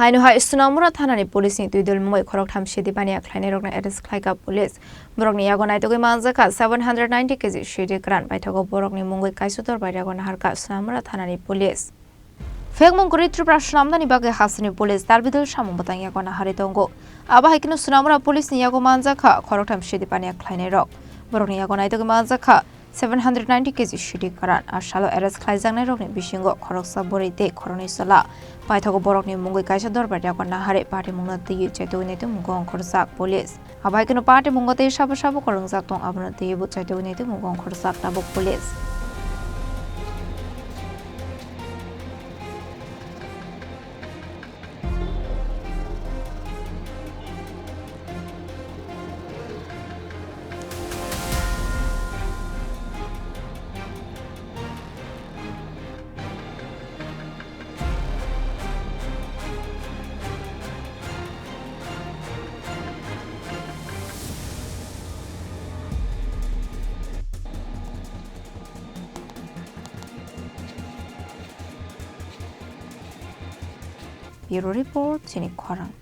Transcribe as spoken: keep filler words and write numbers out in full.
Haino hai Sonamura thanani police ni twidul mungwi khoroktham sidi paniya khlainairokno arrest khlaikha police. Borokni yago naitugwi manjakha seven hundred ninety K G sidi kwran, paithago borokni mungwi kaisa dorbai yago naharkha Sonamura thanani police. Phekmung kwrwi Tripura swnamnani bagwi hasteni police dalbidal samung bwtang yago naharwi tongo. Abo hai kheno Sonamura police ni yago manjakha khoroktham sidi paniya khlainairok. Borokni yago naitugwi manjakha seven hundred ninety K G sidi kwran. A salo arrest khlaijaknairokni bisingo khoroksa bwrwi tei khoroknwi chwla. Paithago borokni mungwi kaisa dorbai yago naharwi patimungno twiwi chaitugwi naitugmung ongkhorjak police. Abo hai kheno patimungno tei sabo sabo kwrwngjak tong, abono twiwi bo chaitugwi naitugmung ongkhorjak tabuk police. Bureau Report, chini khorang.